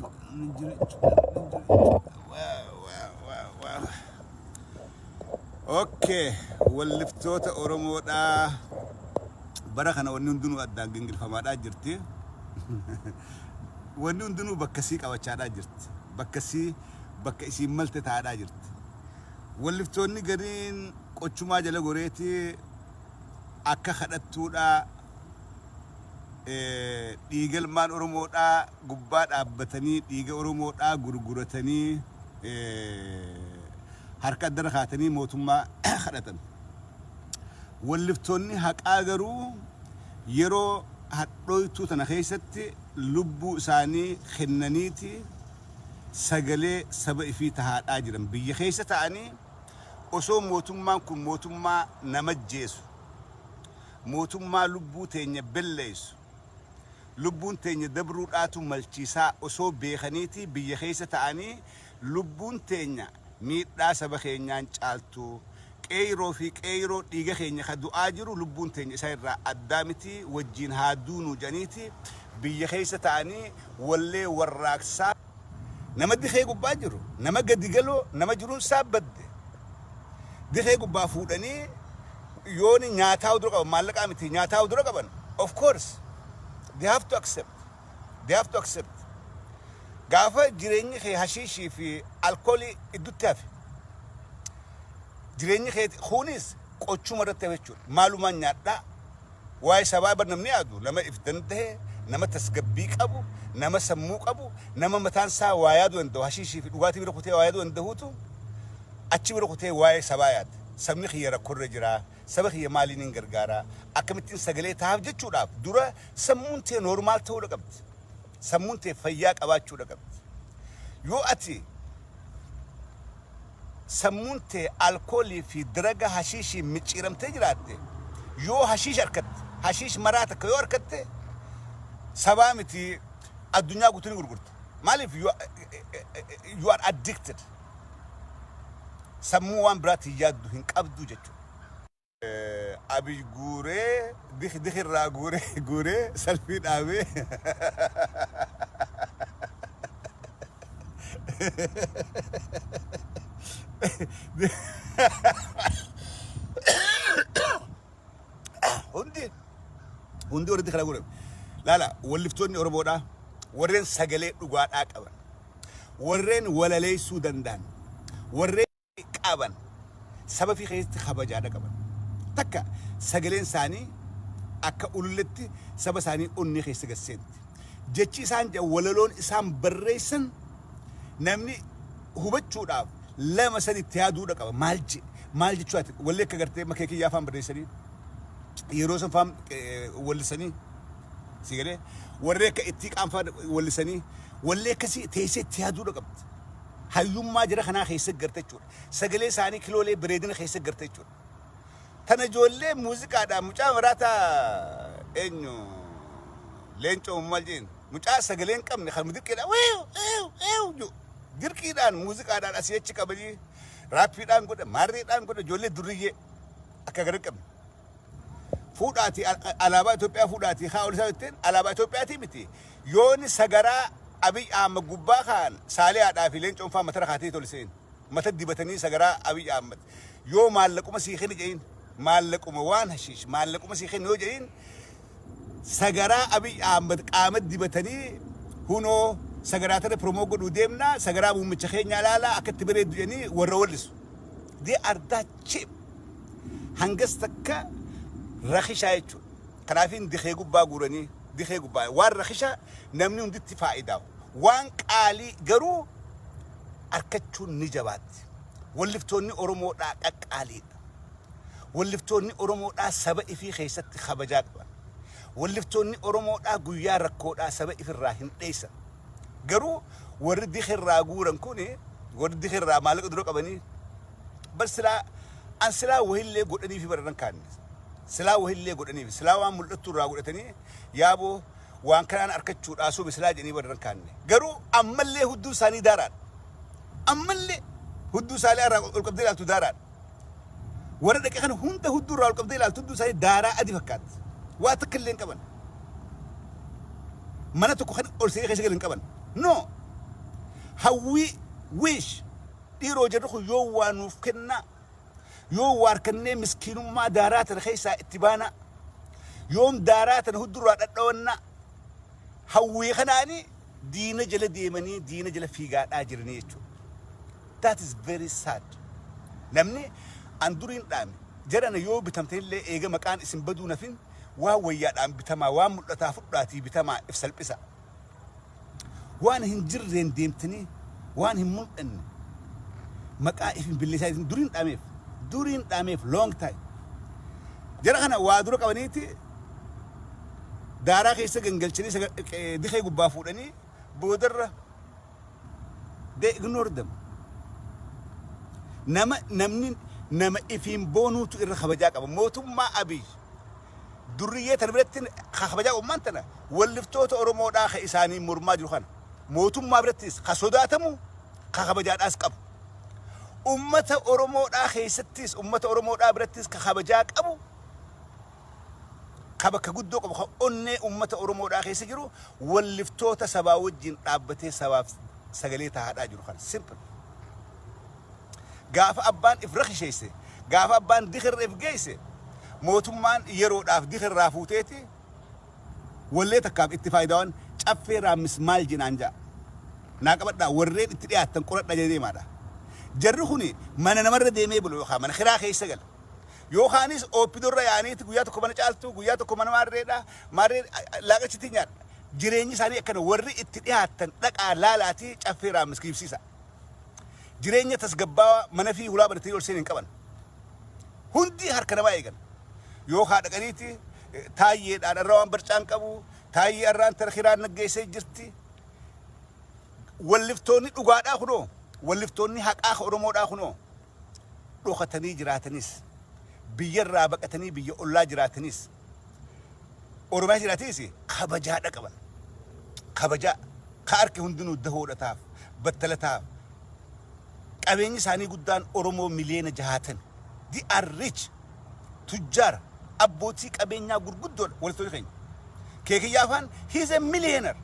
jechuudha. Ni jira jechuudha. Ni jira jechuudha. Wow. Okay, walliftoota Oromoodhaa bara kana wanni hundinuu addaan gingilfamaadhaa jirti. Wanni hundinuu bakka sii qabachaadhaa jirti. Bakka sii bakka isiin malte taa'aadhaa jirti. Walliftoonni gariin qochumaa jala goreeti akka kadhattuudhaa dhiiga ilmaan Oromoodhaa gubbaa dhaabbatanii dhiiga Oromoodhaa gurguratanii harka addana kaatanii mootummaa kadhatan. Walliftoonni haqaa garuu yeroo hadhooytuu tana keessatti lubbuu isaanii kennaniiti sagalee saba ifii tahaadhaa jiran. Biyya keessa ta'anii osoo mootummaan kun mootummaa nama ajjeesu, mootummaa lubbuu teenya belleessu, lubbuun teenya dabruudhaatu malchiisaa osoo beekaniiti biyya keessa ta'anii lubbuun teenya miidhaa saba keenyaan caaltu, qeeyroo fi qeeyroo dhiiga keenya ka du'aa jiru lubbuun teenya isaan irraa addaa miti wajjiin haa duunuu jedhaniiti biyya keessa ta'anii wallee warraaqsaa nama dikee gubbaa jiru, nama gadi galoo, nama jiruun isaa badde dikee gubbaa fuudhanii yooni nyaataa dura qaban maallaqaa miti nyaataa dura qaban, of course they have to accept, they have to accept. Gaafa jireenyi kee hashiishii fi alkoolii iddutti hafe, jireenyi kee kunis qochuma irratti hafe jechuudha. Maalumaan nyaadhaa waa'ee sabaa bar namni yaadu nama if danda'e, nama tasgabbii qabu, nama sammuu qabu, nama mataan isaa waa yaaduu danda'u, hashiishii fi dhugaatii bira kutee waa yaaduu danda'uutu achi bira kutee waa'ee sabaa yaada. Sabni kiyya rakkoorra jira, saba kiyya maaliin hin gargaara, akkamittiin sagalee tahaaf jechuudhaaf dura sammuun tee normal ta'uudha qabdi. Sammuun tee fayyaa qabaachuudha qabdi. Yoo ati sammuun tee alkoolii fi diraga hashiishii micciiramtee jiraatte, yoo hashiish harkatte, hashiish maraa takka yoo harkatte, sabaa miti addunyaa guutuu ni gurgurta. Maaliif? You are addicted. Sammuu waan biraatti hin yaaddu hin qabdu jechuudha. Abiy guuree dikirraa guuree guuree salfii dhaabee hundi hundi warri dikira guure. Laala, walliftoonni Oromoodhaa warreen sagalee dhugaadhaa qaban, warreen walaleessuu danda'an, warreen qaban saba fi keessatti kabajaadha qaban. Takka sagaleen isaanii akka ululletti saba isaanii onnee keessa gasseetti. Jechi isaan jedhan, walaloon isaan barreessan namni hubachuudhaaf lama sadi itti yaaduudha qaba. Maal jedhe, maal jechuu ati wallee akka gartee makee kiyyaa afaan barreessanii yeroo san faan wallisanii si galee warree akka itti qaanfaa wallisanii wallee akkasii teessee itti yaaduudha qabdi. Hayyummaa jara kanaa keessa garte jechuudha. Sagalee isaanii kiloolee bareedina keessa garte jechuudha. Tana ijoollee muuziqaadhaan mucaa maraataa eenyu leencoo maal jeen mucaa sagalee hin qabne kan dirqiidhaan weew weew weew jedhu dirqiidhaan muuziqaadhaan asii achi qabanii raappiidhaan godha, maarreedhaan godha, ijoollee durriyyee akka gara hin qabne. Fuudhaatii alaabaa Itoophiyaa fuudhaatii haa ol isaa jetteen alaabaa Itoophiyaatii miti. Yooni sagaraa Abiy Ahmad gubbaa kaan Saaliyaadhaa fi Leencoon faa matara kaatee tolseen mata dibatanii sagaraa Abiy Ahmad yoo maallaquma sii kenni jedhin, maallaquma waan hashiish maallaquma sii kenni yoo jedhin, sagaraa Abiy Ahmad qaama dibatanii hunoo sagaraa tana promoo godhuu deemna, sagaraa muummicha keenyaa ilaalaa akka itti bareeddu jedhanii warra wallisu. They are that cheap. Hangas takka rakishaa jechuudha. Kanaafin dikee gubbaa guuranii dikee gubbaa waan rakishaa namni hunditti faayidaa. Waan qaalii garuu arkachuun ni jabaatti. Walliftoonni Oromoodhaa qaqqaaliidha. Walliftoonni Oromoodhaa saba ifii keessatti kabajaa qaban. Walliftoonni Oromoodhaa guyyaa rakkoodhaa saba ifirraa hin dheessan. Garuu warri dikirraa guuran kuni warri dikirraa maallaqa dura qabanii bar silaa an silaa wahillee godhanii fi bararran kaanne silaa wahillee godhanii fi silaa waan mul'attu irraa godhatanii yaaboo waan kanaan arkachuudhaa sobe silaa jedhanii bararran kaanne. Garuu ammallee hudduu isaanii daaraadha. Ammallee hudduu isaanii irraa ol qabdee ilaaltu daaraadha. Warra dhaqe kana hunda hudduu irraa ol qabdee ilaaltu hudduu isaanii daaraa adii fakkaatti. Waa takka illee hin qaban. Mana tokko kan ol seenee keessa galan hin qaban. No. Hawwii, wish, dhiiroo jarri kun yoo waa nuuf kennaa, yoo waa harkannee miskiinummaa daaraa tana keessaa itti baanaa, yoom daaraa tana huddurraa dhadhawannaa, hawwii kanaani diina jala deemanii diina jala fiigaadhaa jiranii jechuudha. That is very sad. Namni an duriin dhaame jarana yoo bitamtanillee eega maqaan isin baduu nafin waan wayyaadhaan bitamaa, waan mul'ataa fudhaatii bitamaa, if salphisa. Waan hin jirreen deemtanii waan hin mul'anne maqaa if hin billeessaa isin duriin dhaameef, duriin dhaameef long time. Jara kana waa dura qabaniiti daaraa keessa gangalchanii dikee gubbaa fuudhanii boodarra they ignore them. Nama namni nama ifiin boonuutu irra kabajaa qaba. Mootummaa Abiy durriyyee tana biratti ka kabajaa qabu maal tana walliftoota Oromoodhaa ka isaanii mormaa jiru kana. Mootummaa birattis ka sodaatamu ka kabajaadhaas qabu. Ummata Oromoodhaa keessattis, ummata Oromoodhaa birattis ka kabajaa qabu, ka bakka guddoo qabu, ka onnee ummata Oromoodhaa keessa jiru walliftoota sabaa wajjin dhaabbatee sabaaf sagalee tahaadhaa jiru kana. Simple. Gaafa abbaan if rakisheesse, gaafa abbaan dikirra if geesse, mootummaan yeroodhaaf dikirraa fuuteeti wallee takkaaf itti faayidaawwan Caffee Raammis maal jenaan ja'a. Naa qabadhaa, warreen itti dhiyaattan qoradhaa jedhee deemaadha. Jarri kuni mana namarra deemee bulu yookaan mana kiraa keessa gala. Yookaanis ooppidoorra yaa'aniiti guyyaa tokko mana Caaltuu, guyyaa tokko mana maarreedha, maarree laaqachitti nyaadha. Jireenyi isaanii akkana. Warri itti dhiyaattan dhaqaa laalaatii Caffee Raammis kiibsiisa. Jireenya tasgabbaawaa mana fi hulaa banatanii ol seenan hin qaban. Hundi harka namaa eegan. Yookaan dhaqaniiti taayyeedhaan irra waan barcaan qabu, taayyee irraan tara kiraan naggeessee jirti. Walliftoonni dhugaadhaa kunoo, walliftoonni haqaa ka Oromoodhaa kunoo dhokatanii jiraatanis, biyyarraa baqatanii biyya ollaa jiraatanis, Oromiyaa jiraatanis kabajaadha qaban. Kabajaa ka arke hundinuu dahoodha taaf, battala taaf. Qabeenyi isaanii guddaan Oromoo miliyoona 60. They are rich. Tujjaara, abbootii qabeenyaa gurguddoodha walittoonni keenya. Keekiyyaa afaan, he is a millionaire.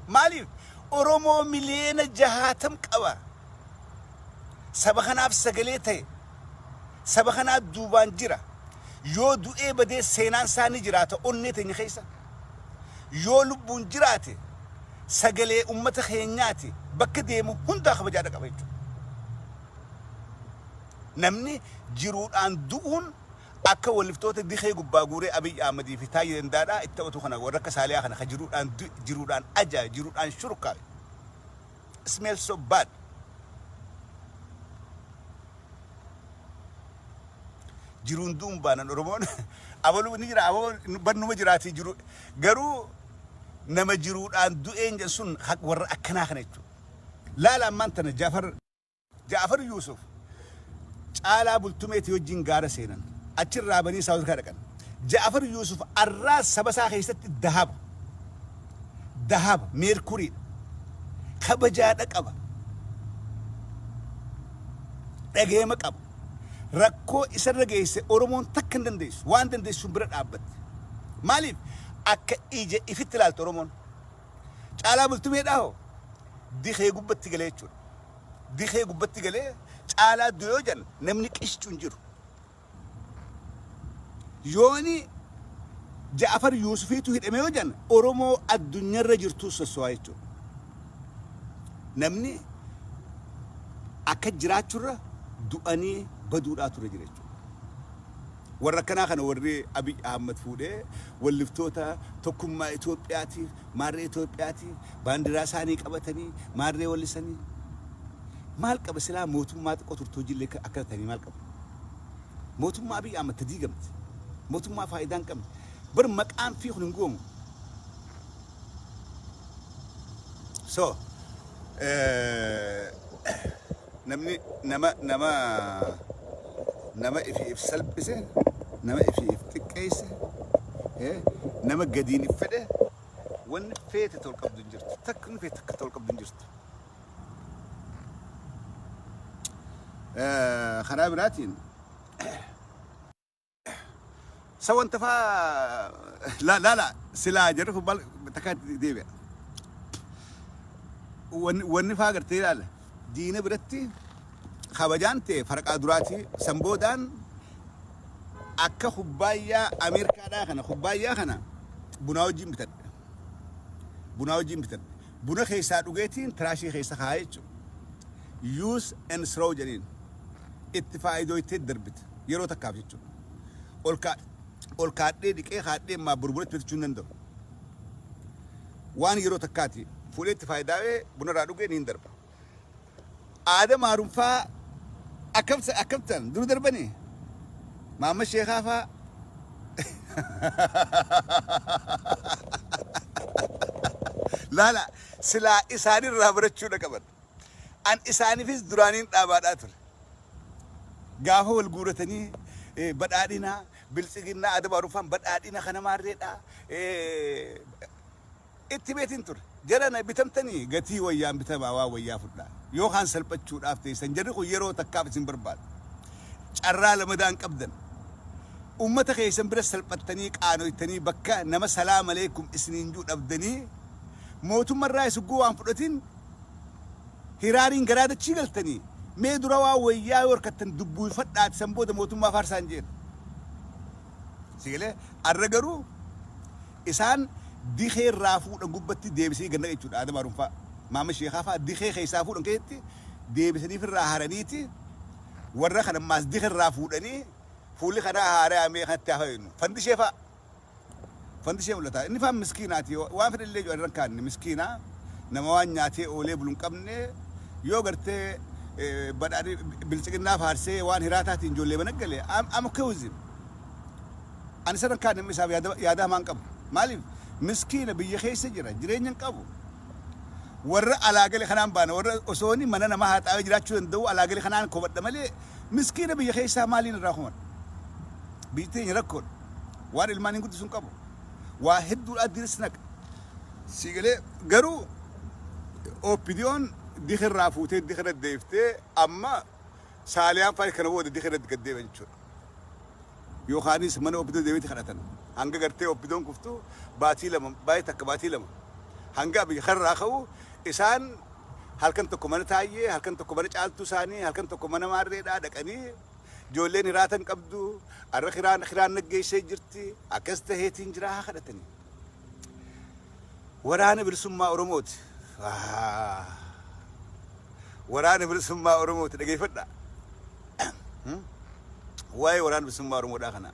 Maaliif? Oromoo miliyoona 60 qaba. Saba kanaaf sagalee ta'e. Saba kanaaf duubaan jira. Yoo du'ee badee seenaan isaa ni jiraata onnee teenya keessa. Yoo lubbuun jiraate sagalee ummata keenyaati, bakka deemu hundaa kabajaadha qaba jechuudha. Namni jiruudhaan du'uun akka walliftoota dikee gubbaa guuree Abiy Ahmadii fi Taayyee Dandaadhaa itti taphatu kana, warra akka Saaliyaa kana ka jiruudhaan du'e, jiruudhaan ajaa, jiruudhaan shurkaawe. Smells so bad. Jiruun du'uun baanan Oromoon abaluu ni jira, abaluu bannuma jiraatii jiru, garuu nama jiruudhaan du'een jedhan sun warra akkanaa kana jechuudha. Laala ammaan tana Jaafar Yuusuf Caalaa Bultumeetii wajjin gaara seenan. Achirraa banii Saawuz Afrikaa dhaqan. Jaafar Yuusuf arraa saba isaa keessatti dahaba. Dahaba meerkuriidha. Kabajaadha qaba. Dhageema qaba. Rakkoo isarra geesse Oromoon takka hin dandeessu. Waan dandeessuun bira dhaabbatti. Maaliif? Akka ija ifitti ilaaltu Oromoon. Caalaa Bultumeedhaa hoo? Dikee gubbatti galee jechuudha. Dikee gubbatti galee Caalaa du'e yoo jedhan namni qishcu hin jiru. Yooni Ja'afar Yuusufiitu hidhame yoo jedhan Oromoo addunyaarra jirtuu sosso'aa jechuudha. Namni akka jiraachurra du'anii baduudhaa ture jira jechuudha. Warra akkanaa kana warri Abiy Ahmad fuudhee walliftoota tokkummaa Itoophiyaatiif, maarree Itoophiyaatiif baandiraa isaanii qabatanii maarree wallisanii maal qaba? Silaa mootummaa xiqqoo turte hojiillee akkana ta'anii maal qaba? Mootummaa Abiy Ahmad ta diigamte. Mootummaa faayidaa hin qabne. Bar maqaan fi kun hin goomu. So namni nama ifii if salphise, nama ifii if xiqqeesse, nama gadiin if fedhe, wanni feete tol qabdu hin jirtu. Takka inni feete takka tol qabdu hin jirtu. Karaa biraatiin sa wanta faa laala silaa jarri kun maal takka deebi'a. Wanni faa gartee ilaala. Diina biratti kabajaan ta'e farqaa duraati. San boodaan akka kubbaayyaa Ameerikaadhaa kana, kubbaayyaa kana bunaa wajjin bitadha. Bunaa wajjin bitadha. Buna keessaa dhugeetiin trashii keessa kaa'ee jechuudha. Use and throw jedhaniin. Itti faayidooytee darbite yeroo takkaaf jechuudha. Ol kaadhee dhiqee kaadhee maa burburatti bitachuu hin danda'u. Waan yeroo takkaati fuudhee itti faayidaa'ee bunarraa dhugee niin darba. Aada maarumfaa akkam akkamtan dur darbanii Maamma Sheekaa faa. Laala, silaa isaanirraa barachuudha qaban. An isaaniifis duraaniin dhaabaadhaa ture. Gaafa wal guuratanii badhaadhina biltsiginnaa Aada Maarumfaan badhaadhina kana maarreedha itti beetiin ture. Jara na bitamtanii gatii wayyaan bitamaa, waan wayyaa fudhaa. Yookaan salphachuudhaaf teessan, jarri kun yeroo takkaaf isin barbaadu. Carraa lamadaan qabdan. Uummata keessan bira salphattanii qaanoytanii bakka nama salaam aleekum isiniin juu dhabdanii, mootummarraa isugguu waan fudhatin hiraariin garaa dachii galtanii, mee dura waan wayyaa yoo harkattan dubbuufadhaati, san booda mootummaa faarsaan jeen. Sigalee arra garuu isaan dikee irraa fuudhan gubbatti deebisanii gad naqa jechuudha. Aadam Haarunfaa. Maama Sheekaa fa'aa dikee keessaa fuudhan keessatti deebisanii irraa haraniiti, warra kana ammaas dikee irraa fuudhanii fuulli kanaa haaraa mee kanatti haa fayyadnu. Fandishee fa'a. Fandishee mul'ata. Inni faan miskiinaati. Waan fedhe illee irra hin kaanne miskiina. Nama waan nyaatee oolee bulu hin qabne, yoo gartee badhaadhi biltsiginnaa faarsee waan hiraataatiin ijoollee mana gale, I'm okay with him. Ani isa irra hin kaanne, amma isaaf yaada hamaa hin qabu. Maaliif, miskiina biyya keessa jira, jireenya hin qabu. Warra alaa gale kanaan baana, warra osoo inni mana namaa haxaawee jiraachuu danda'u alaa gale kanaan komadha malee, miskiina biyya keessaa maaliin irraa komadha? Biyyi teenya rakkoodha. Waan ilmaan hin guddisu hin qabu. Waa hedduudhaa diris naqa. Si galee, garuu OPDOn dikirraa fuutee dikirra deeftee, amma Saaliyaan fa'i kana booda dikirratti gad deebi'an jechuudha. Yookaanis mana OPDO deebiitti kadhatan. Hanga gartee OPDOn kuftu baatii 2, baay'ee takka baatii 2, hanga Abiyyi karraa ka'u, isaan halkan tokko mana Taayyee, halkan tokko mana Caaltuu isaanii, halkan tokko mana Maarreedhaa dhaqanii, ijoolleen hiraatan qabdu, har'a kiraan naggeessee jirti, akkas taheetiin jira haa kadhatanii. Waraana Bilisummaa Oromooti. Waraana Bilisummaa Oromooti, dhageeffadha. Waa'ee Waraana Bilisummaa Oromoodhaa kana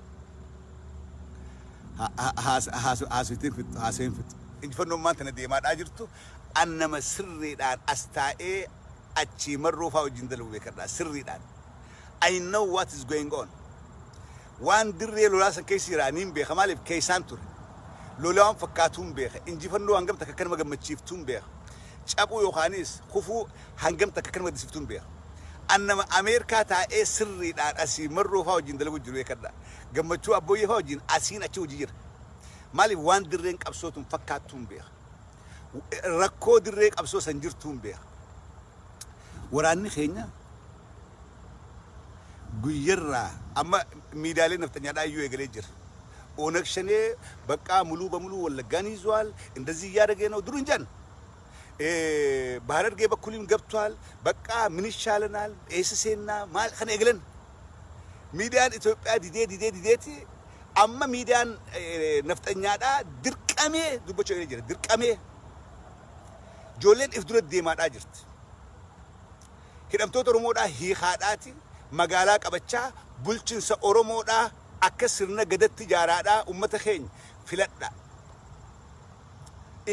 haasofteen fixu, haasofeen fixu. Injifannoon maanta na deemaadhaa jirtu, an nama sirriidhaan as taa'ee achii marroo fa'aa wajjin dalagu beekadhaa sirriidhaan. I know what is going on. Waan dirree lolaa san keessa jira niin beeka, maaliif keessaan ture. Lolaa waan fakkaatuun beeka. Injifannoo hangam takka akka nama gammachiiftuun beeka. Caphuu yookaanis kufuu hangam takka akka nama gaddisiiftuun beeka. An nama Ameerikaa taa'ee sirriidhaan asii marroo fa'aa wajjin dalagu jiru beekadha. Gammachuu Abbooyyee fa'aa wajjin asiin achi hojii jira. Maaliif, waan dirreen qabsoo tun fakkaattuun beeka. Rakkoo dirree qabsoo san jirtuun beeka. Waraanni keenya guyyarraa amma miidiyaalee nafxanyaadhaa iyyuu eegalee jira. ኦነግ ሸኔ በቃ ሙሉ በሙሉ ወለጋን ይዟል፣ እንደዚህ እያደረገ ነው ድሩ እንጃን በሐረርጌ በኩልም ገብቷል። በቃ ምን ይሻለናል? ኤስሴና maal kana eegalan. Miidiyaan Itoophiyaa didee didee dideeti amma miidiyaan nafxanyaadhaa dirqamee dubbachuu eegalee jira. Dirqamee ijoolleen if dura deemaadhaa jirti. Hidhamtoota Oromoodhaa hiikaadhaati, magaalaa qabachaa, bulchinsa Oromoodhaa akka sirna gadatti ijaaraadhaa, ummata keenya filadha.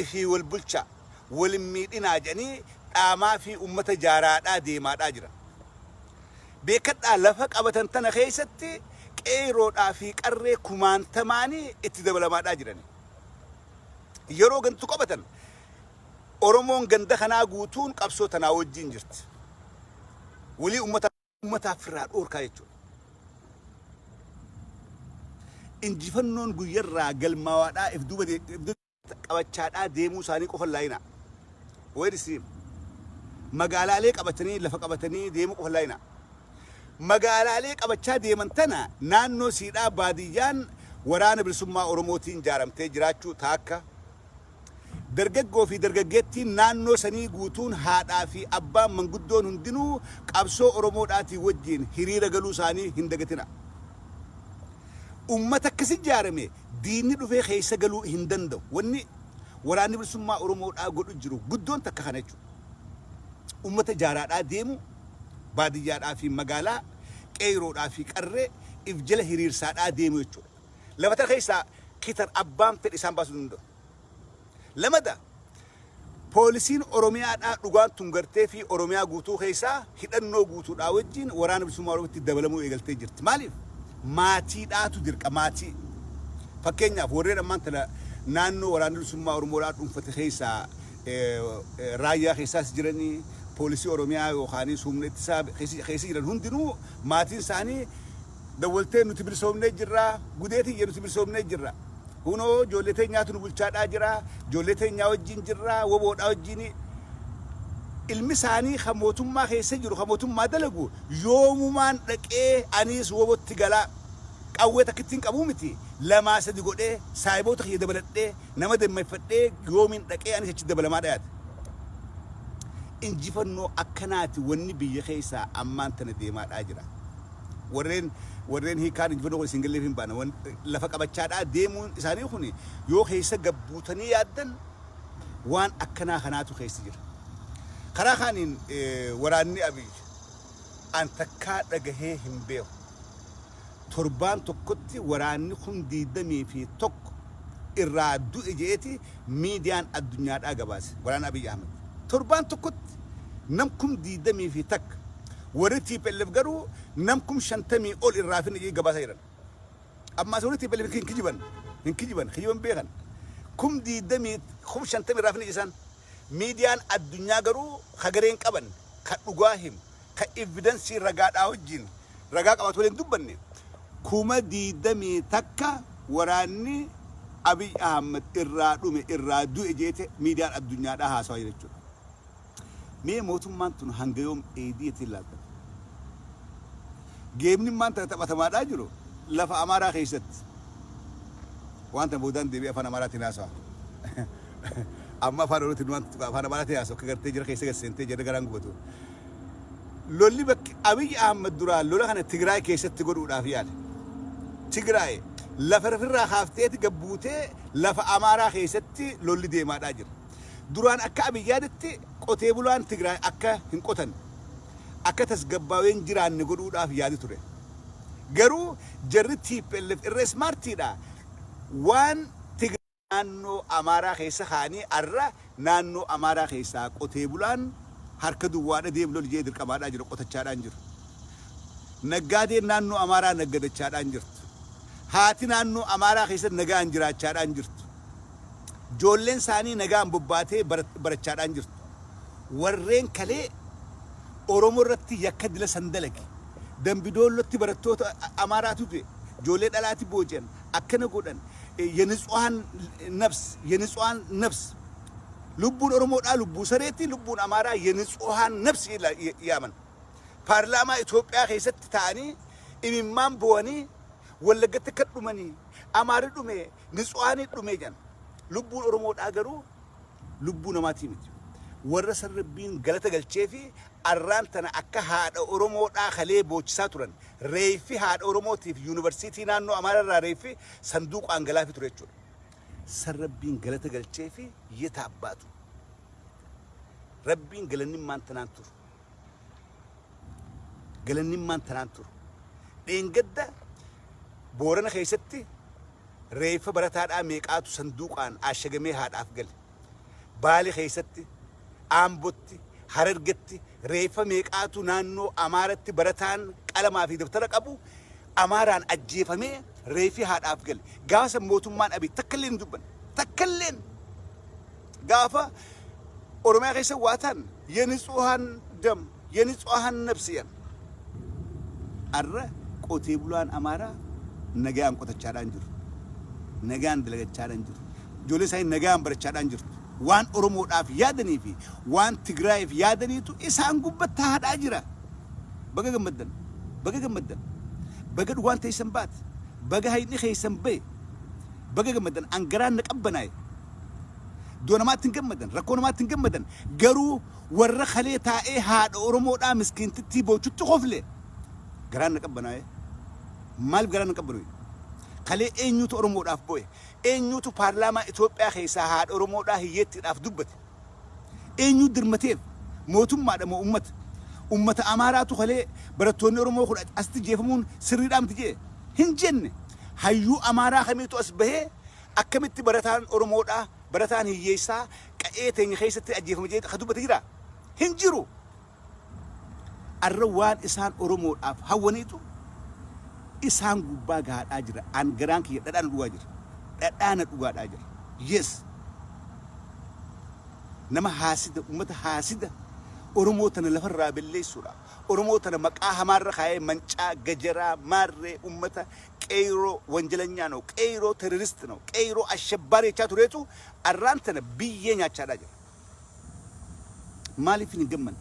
Ifii wal bulchaa, walin miidhinaa jedhanii dhaamaa fi ummata ijaaraadhaa deemaadhaa jiran. Beekadhaa, lafa qabatan tana keessatti qeeroodhaa fi qarree kumaantamaanii itti dabalamaadhaa jirani. Yeroo gantu qabatan Oromoon ganda kanaa guutuun qabsoo tanaa wajjin jirti. Walii ummataaf irraa dhoorkaa jechuudha. Injifannoon guyyarraa galmaawaadhaa if duuba qabachaadhaa deemuu isaanii qofa laayinaa. Wayirisi magaalaalee qabatanii, lafa qabatanii deemuu qofa laayinaa. Magaalaalee qabachaa deeman tana naannoo siidhaa baadiyyaan Waraana Bilisummaa Oromootiin ijaaramtee jiraachuu taakka. Dargaggoo fi dargaggeettiin naannoo sanii guutuun, haadhaa fi abbaan manguddoon hundinuu qabsoo Oromoodhaatii wajjin hiriira galuu isaanii hin dagatina. Ummata akkas ijaarame diinni dhufee keessa galuu hin danda'u. Wanni waraanni bilisummaa Oromoodhaa godhu jiru guddoon takka kana jechuudha. Ummata ijaaraadhaa deemu, baadiyyaadhaa fi magaalaa, qeeyroodhaa fi qarree if jala hiriirsaadhaa deemu jechuudha. Lafa tana keessaa kitan abbaan fedhe isaan baasuu danda'u. Lamada, poolisiin Oromiyaadhaa dhugaan tun gartee fi Oromiyaa guutuu keessaa hidhannoo guutuudhaa wajjin waraana bilisummaa Oromootti dabalamuu eegaltee jirti. Maaliif? Maatiidhaatu dirqa maatii. Fakkeenyaaf, warreen ammaan tana naannoo waraana bilisummaa Oromoodhaa dhuunfate keessaa, raayyaa keessaas jiranii, poolisii Oromiyaa yookaanis humna ittisaa keessa jiran hundinuu maatiin isaanii dawwaltee, "Nuti bilisoomnee jirra, gudeetiyya, nuti bilisoomnee jirra. Kunoo ijoollee teenyaatu nu bulchaadhaa jira, ijoollee teenyaa wajjin jirra, woboodhaa wajjin." Ilmi isaanii kan mootummaa keessa jiru, kan mootummaa dalagu, yoomumaan dhaqee "Aniis wobotti galaa, qawwee takkittiin qabuu miti, lamaa sadi godhee saayiboota kiyya dabaladhee, nama dammeeffadhee, yoomiin dhaqee anis achi dabalamaa" dhayaate. Injifannoo akkanaati wanni biyya keessaa ammaan tana deemaadhaa jira. Warreen hiikaan injifannoo kun isin galleef hin baana. Lafa qabachaadhaa deemuun isaanii kun yoo keessa gabbuutanii yaaddan waan akkanaa kanaatu keessa jira. Karaa kaaniin waraanni Abiy an takkaa dhagahee hin beeku. Torbaan tokkotti waraanni 21,000 irraa du'e je'eeti miidiyaan addunyaadhaa gabaase, waraana Abiy Ahmed. Torbaan tokkotti nam 21,000. Warri TPLF garuu nam 50,000 ol irraa finne jedhee gabaasaa jiran. Ammaas warri TPLF hin kijiban, hin kijiban, kijiban beekan. 20,000, 50,000 irraa finne isaan. Miidiyaan addunyaa garuu kagareen qaban, ka dhugaa himu, ka evidence ragaadhaa wajjin ragaa qabaatu waliin dubbanne, 21,000 waraanni Abiy Ahmed irraa dhume, irraa du'e jeete miidiyaan addunyaadhaa haasawaa jira jechuudha. Mee mootummaan tun hanga yoom eedii ittiin laaltan? Geemni maan tana taphatamaadhaa jiru lafa Amaaraa keessatti. Waan tana boodaan deebi'ee afaan Amaaraatiin haasawa. Amma afaan Oromootiin waan afaan Amaaraatiin haasawa akka gartee jira keessa gad seentee jira garaan gubatu. Lolli bakki Abiy Ahmed duraan lola kana Tigraay keessatti godhuudhaaf yaale. Tigraay lafa irraa kaafteeti gabbuutee lafa Amaaraa keessatti lolli deemaadhaa jira. Duraan akka Abiy yaadetti qotee bulaan Tigraay akka hin qotanne, akka tasgabbaawee hin jiraanne godhuudhaaf yaadi ture. Garuu jarri TPLF irra smartiidha. Waan Tigraay naannoo Amaaraa keessa kaa'anii arra naannoo Amaaraa keessaa qotee bulaan harka duwwaadha deemu loli jee dirqamaadhaa jira, qotachaadhaan jiru. Naggaadeen naannoo Amaaraa naggadachaadhaan jirtu. Haati naannoo Amaaraa keessatti nagaan jiraachaadhaan jirtu. Ijoolleen isaanii nagaan bobbaatee barachaadhaan jirtu. Warreen kalee Oromoo irratti yakka dila san dalage. Dambidoollootti barattoota Amaaraatu du'e. Ijoollee dhalaati booji'an. Akkana godhan. የንጹሃን ነፍስ፣ የንጹሃን ነፍስ፣ lubbuun Oromoodhaa lubbuu sareetti, lubbuun Amaaraa የንጹሃን ነፍስ yaaman. Paarlaamaa Itoophiyaa keessatti ta'anii imimmaan bo'anii, Wallaggatti akka dhumanii, Amaarri dhume, ንጹሃን dhume jedhan. Lubbuun Oromoodhaa garuu lubbuu namaatii miti. Warra san Rabbiin galata galchee fi arraan tana akka haadha Oromoodhaa kalee boochisaa turan. Reeffi haadha Oromootiif yuunivarsiitii naannoo Amaararraa reeffi sanduuqaan galaafi ture jechuudha. San Rabbiin galata galchee fi yetaabbaatu. Rabbiin galannimmaan tanaan turu. Galannimmaan tanaan turu. Dheengadda Boorana keessatti reeffa barataadhaa meeqaatu sanduuqaan ashagamee haadhaaf gale? Baale keessatti, Aambotti, Harargetti reeffa meeqaatu naannoo Amaaratti barataan qalamaa fi dabtara qabu Amaaraan ajjeefamee reeffi haadhaaf gale? Gaafa san mootummaan Abiy takka illee hin dubbanne. Takka illeen gaafa Oromiyaa keessa waa ta'an የንጹሃን ደም፣ የንጹሃን ነፍስ yan. Arra qotee bulaan Amaaraa nagaan qotachaadhaan jiru. Nagaan dalagachaadhaan jiru. Ijoollee isaanii nagaan barachaadhaan jirtu. Waan Oromoodhaaf yaadanii fi waan Tigraayiif yaadaniitu isaan gubbatti haadhaa jira. Baga gammaddan. Baga gammaddan. Baga dhugaan teessan baate. Baga hayni keessan bahe. Baga gammaddan. Angaraan na qabbanaa'e. Du'a namaatti hin gammadan, rakkoo namaatti hin gammadan. Garuu warra kalee taa'ee haadha Oromoodhaa miskiintittii boochutti kofle garaan na qabbanaa'e. Maaliif garaan na qabbanooye? Kalee eenyutu Oromoodhaaf bo'e? Eenyutu paarlaamaa Itoophiyaa keessaa haadha Oromoodhaa hiyyeettiidhaaf dubbate? Eenyu dirmateef? Mootummaadha moo ummata? Ummata Amaaraatu kalee barattoonni Oromoo kun asitti jeefamuun sirriidhaa miti jee? Hin jenne. Hayyuu Amaaraa kamiitu as bahee akkamitti barataan Oromoodhaa, barataan hiyyeessaa qa'ee teenya keessatti ajjeefama jee ka dubbate jiraa? Hin jiru. Arra waan isaan Oromoodhaaf hawwaniitu isaan gubbaa gahaadhaa jira. An garaan kiyya dhadhaa na dhugaa jira. Dhadhaa na dhugaadhaa jira. Yes. Nama haasida, ummata haasida Oromoo tana lafarraa belleessuudhaaf, Oromoo tana maqaa hamaarra kaayee mancaa, gajaraa, maarree, ummata qeeyroo wanjalanyaa ነው, qeeyroo terrorist ነው, qeeyroo ashabbaari jechaa tureetu arraan tana biyyee nyaachaadhaa jira. Maaliif hin gammanne?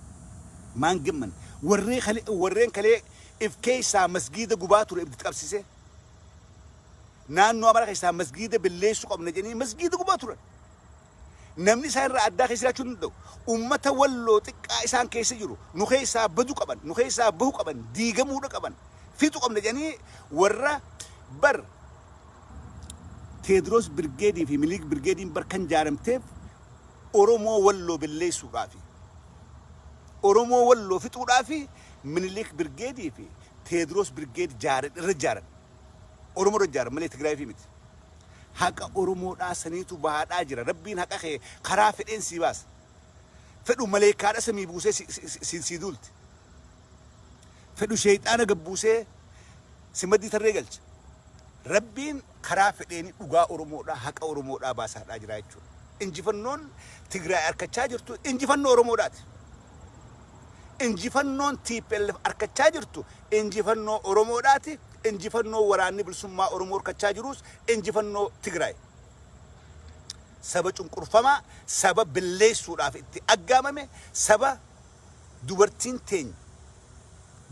Maan gammanne? Warree kalee, warreen kalee if keessaa masgiida gubaa ture ibiddi qabsiisee naannoo Amaaraa keessaa masgiida belleessuu qabna jedhanii masgiida gubaa turan. Namni isaan irraa addaa keessa jiraachuu hin danda'u. Ummata Walloo xiqqaa isaan keessa jiru nu keessaa badu qaban, nu keessaa bahu qaban, diigamuudha qaban, fixu qabna jedhanii warra bar Teediroos Birgeedii fi Minilik Birgeediin bar kan jaaramteef Oromoo Walloo belleessuudhaafi. Oromoo Walloo fixuudhaafi Minilik Birgeedii fi Teediroos Birgeed jaaran irra jaaran. Oromoo irra jaaran malee Tigraayii fi miti. Haqa Oromoodhaa saniitu bahaadhaa jira. Rabbiin haqa kee karaa fedheen sii baasa. Fedhu maleekaadha samii buusee si duulti. Fedhu sheeyxaana gad buusee si maddii tarree galcha. Rabbiin karaa fedheeni dhugaa Oromoodhaa, haqa Oromoodhaa baasaadhaa jira jechuudha. Injifannoon Tigraay arkachaa jirtu injifannoo Oromoodhaati. Injifannoon TPLF arkachaa jirtu injifannoo Oromoodhaati. Injifannoo waraanni bilisummaa Oromoo arkachaa jirus injifannoo Tigraay. Saba cunqurfamaa, saba belleessuudhaaf itti aggaamame, saba dubartiin teenya,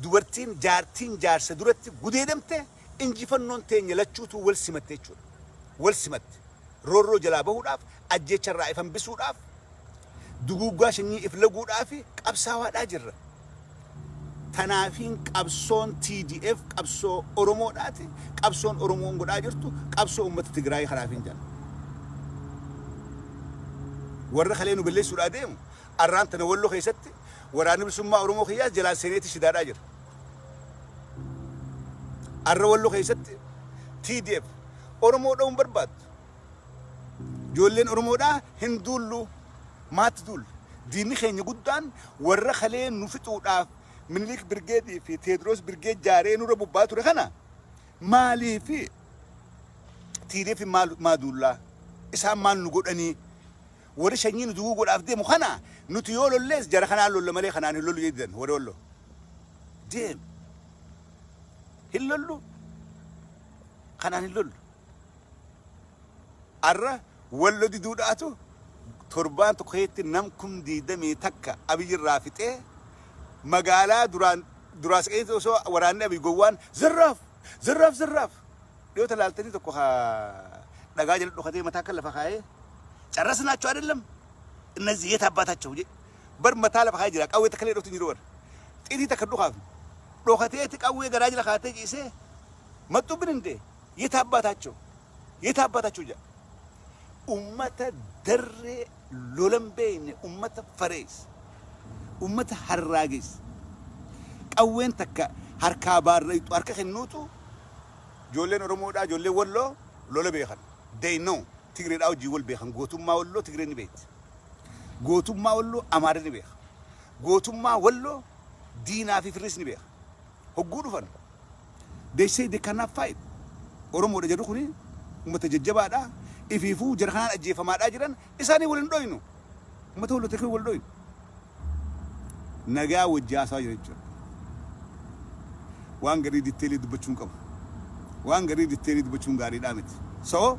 dubartiin jaartiin jaarsa duratti gudeedamte, injifannoon teenya lachuutu wal simatte jechuudha. Wal simatte. Roorroo jalaa bahuudhaaf, ajjeecharraa if hambisuudhaaf, duguuggaa sanyii if laguudhaaf qabsaawaadhaa jirra. Tanaafiin qabsoon TDF qabsoo Oromoodhaati. Qabsoon Oromoon godhaa jirtu qabsoo uummata Tigraay kanaafiin jala. Warra kalee nu balleessuudhaa deemu arraan tana Walloo keessatti waraanni bilisummaa Oromoo kiyyaas jalaan seeneeti shidaadhaa jira. Arra Walloo keessatti TDF Oromoo dha'uun barbaaddu. Ijoolleen Oromoodhaa hin duullu, maatti duulla? Diinni keenya guddaan warra kalee nu fixuudhaaf Minilik Birgeedii fi Teediroos Birgeed jaaree nurra bobba'aa ture kana maaliif TDF maa duullaa? Isaan maal nu godhanii? Warri sanyii nu duguuguudhaaf deemu kana nuti yoo lollees jara kanaan lolla malee kanaan hin lollu jedhan warri Walloo. Deem. Hin lollu. Kanaan hin lollu. Arra Wallo diduudhaatu torbaan tokko keessatti nam 21,000 Abiy irraa fixee magaalaa duraan duraa siqeetti osoo waraanni Abiy gowwaan zarraaf zarraaf zarraaf dhiyoota laaltanii tokko haa dhagaa jala dhokatee mataa akka lafa kaayee ጨረስናቸው አይደለም እነዚህ የት አባታቸው bar mataa lafa kaayee jira. Qawwee takka illee dhoftu hin jiru. Bar xitii takka dhukaafne dhokateeti qawwee garaa jala kaatee ciisee መጡብን እንዴ የት አባታቸው የት አባታቸው jedha. Ummata darree lolan beeyne, ummata farees, ummata harraagees, qawween takka harkaa baarraytu harka kennuutu. Ijoolleen Oromoodhaa, ijoolleen Walloo lola beekan. They know. Tigreedhaa wajjin wal beekan. Gootummaa Walloo Tigreen ni beekti, gootummaa Walloo Amaarri ni beeka, gootummaa Walloo diinaa fi firris ni beeka. Hogguu dhufan they say they cannot fight. Oromoodha jedhu kuni ummata jajjabaadha. Ifiifuu jara kanaan ajjeefamaadhaa jiran. Isaanii wal hin dhoynu. Ummata Walloo takka wal dhoynu, nagaa wajji haasaa jira jechuudha. Waan garii detail dubbachuun qabu, waan garii detail dubbachuun gaariidhaa miti. So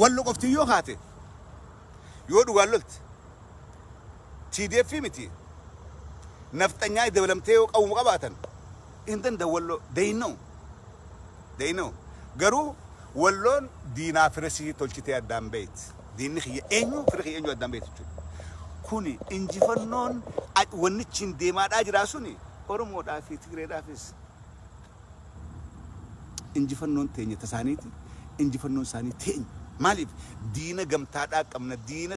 Wallo qofti yoo kaate, yoo dhugaan lolte, TDF miti, nafxanyaa dabalamtee yoo qawwuma qabaatan hin danda'u Walloo. They know, they know. Garuu Walloon diinaa firesii tolchitee addaan beeyti. Diinni kiyya eenyu, firri kiyya eenyu addaan beektu jechuudha. Kuni injifannoon wannichi hin deemaadhaa jiraa suni Oromoodhaa fi Tigreedhaafis injifannoon teenya tasaaniiti, injifannoon isaanii teenya. Maaliif? Diina gamtaadhaa qabna, diina.